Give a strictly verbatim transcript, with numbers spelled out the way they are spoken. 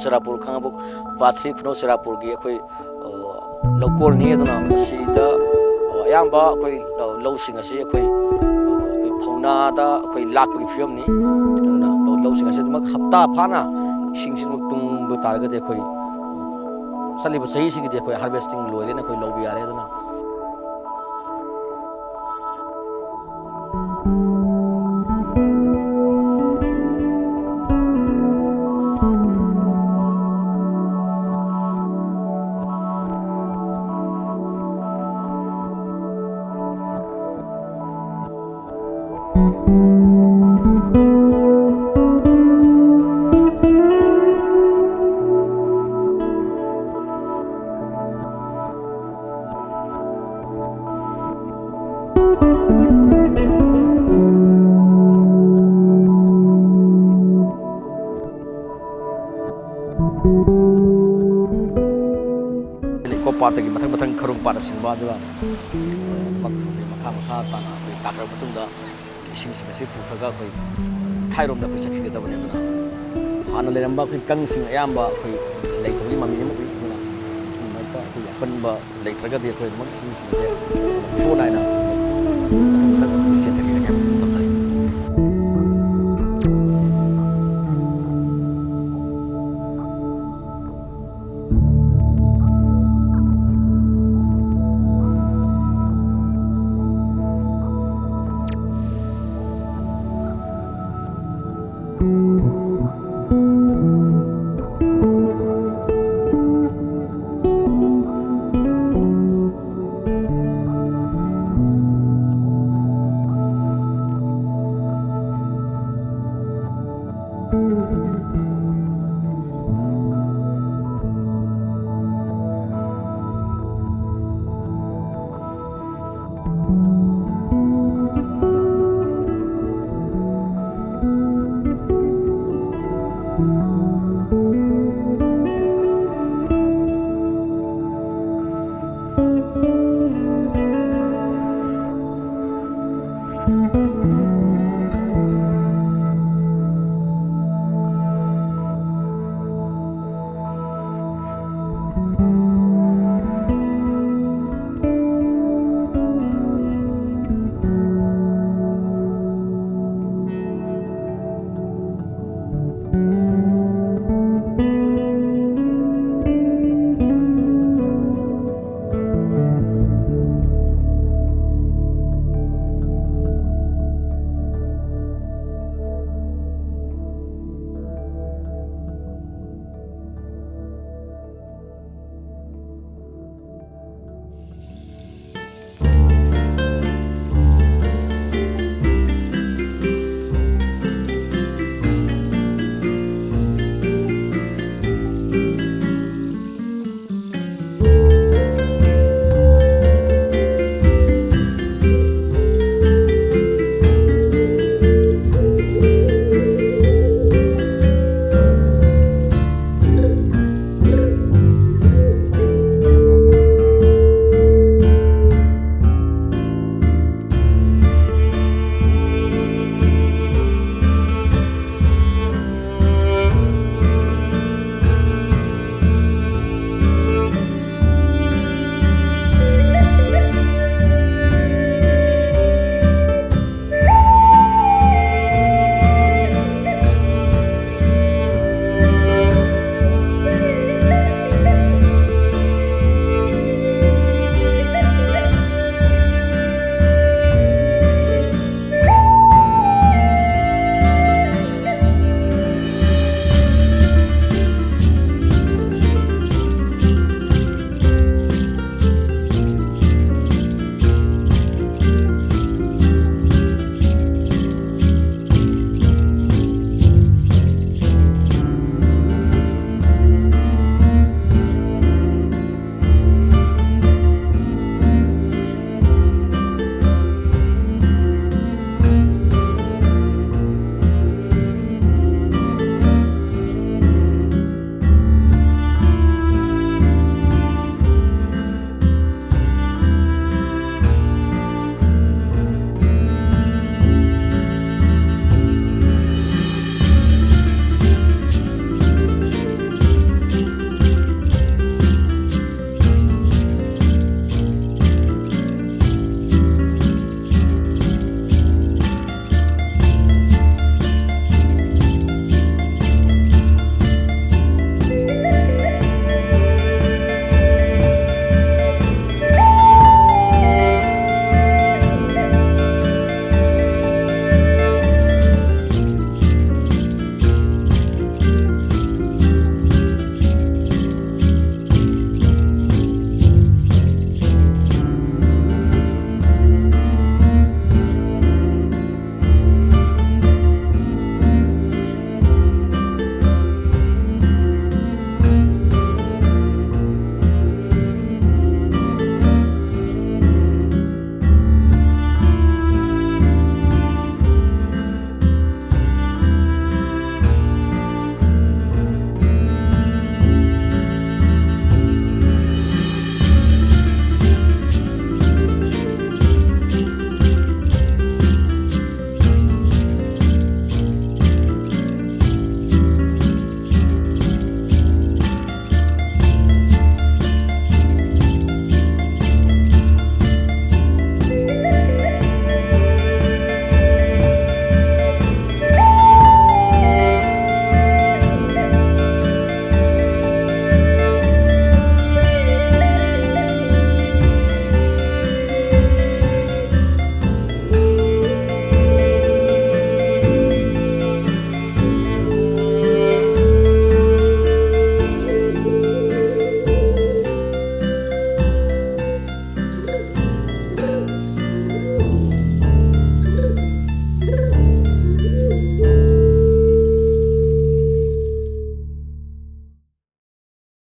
ꯆꯨꯔꯆꯥꯟꯄꯨꯔ ꯈꯥꯉꯕꯣꯛ ꯄꯥꯠ ꯊ꯭ꯔꯤ ꯈꯨꯅꯧ ꯆꯨꯔꯆꯥꯟꯄꯨꯔꯒꯤ ꯑꯩꯈꯣꯏ, ꯑ, ꯂꯧꯀꯣꯜꯅꯤ꯫ ꯑꯗꯨꯅ ꯃꯁꯤꯗ, ꯑ, ꯑꯌꯥꯝꯕ ꯑꯩꯈꯣꯏ ꯂꯧ, ꯂꯧꯁꯤꯡ ꯑꯁꯤ ꯑꯩꯈꯣꯏ, ꯑ, ꯑꯩꯈꯣꯏ ꯐꯧꯅꯥꯗ ꯑꯩꯈꯣꯏ ꯂꯥꯛꯄꯒꯤ ꯐꯤꯕꯝꯅꯤ꯫ ꯑꯗꯨꯅ ꯂꯧ, ꯂꯧꯁꯤꯡ ꯑꯁꯤ ꯑꯗꯨꯃꯛ ꯍꯞꯇꯥ ꯐꯥꯅ ꯏꯁꯤꯡꯁꯤ ꯑꯗꯨꯃꯛ ꯇꯨꯡꯕ ꯇꯥꯔꯒꯗꯤ ꯑꯩꯈꯣꯏ ꯆꯠꯂꯤꯕ ꯆꯍꯤꯁꯤꯒꯤꯗꯤ ꯑꯩꯈꯣꯏ harvesting ꯂꯣꯏꯔꯦꯅ ꯑꯩꯈꯣꯏ ꯂꯧꯕ ꯌꯥꯔꯦ꯫ ꯑꯗꯨꯅ ꯏꯀꯣ ꯄꯥꯠꯇꯒꯤ ꯃꯊꯪ ꯃꯊꯪ ꯈꯔꯨꯡ ꯄꯥꯠꯅ ꯆꯤꯡꯕ, ꯑꯗꯨꯒ ꯃꯈꯥ ꯃꯈꯥ ꯇꯥꯅ ꯑꯩꯈꯣꯏ ꯇꯥꯈ꯭ꯔꯕ ꯃꯇꯨꯡꯗ ꯏꯁꯤꯡꯁꯤꯡ ꯑꯁꯤ ꯄꯨꯈ꯭ꯔꯒ ꯑꯩꯈꯣꯏ ꯏꯊꯥꯏꯔꯣꯝꯗ ꯑꯩꯈꯣꯏ ꯆꯠꯈꯤꯒꯗꯕꯅꯤ꯫ ꯑꯗꯨꯅ ꯍꯥꯟꯅ ꯂꯩꯔꯝꯕ ꯑꯩꯈꯣꯏ ꯀꯪꯁꯤꯡ ꯑꯌꯥꯝꯕ ꯑꯩꯈꯣꯏ ꯂꯩꯇꯕꯒꯤ ꯃꯃꯤ ꯑꯃ ꯎꯏ꯫ ꯑꯗꯨꯅ ꯁꯤꯒꯨꯝꯕ ꯑꯩꯈꯣꯏ ꯑꯄꯟꯕ ꯂꯩꯇ꯭ꯔꯒꯗꯤ ꯑꯩꯈꯣꯏ ꯑꯗꯨꯃꯛ ꯏꯁꯤꯡꯁꯤꯡ ꯑꯁꯦ ꯐ꯭ꯂꯣ ꯅꯥꯏꯅ ꯃꯊꯪ ꯃꯊꯪ ꯑꯗꯨꯝ ꯆꯦꯟꯊꯈꯤꯒꯅꯤ ꯍꯥꯏꯕ ꯊꯝꯖꯔꯤ꯫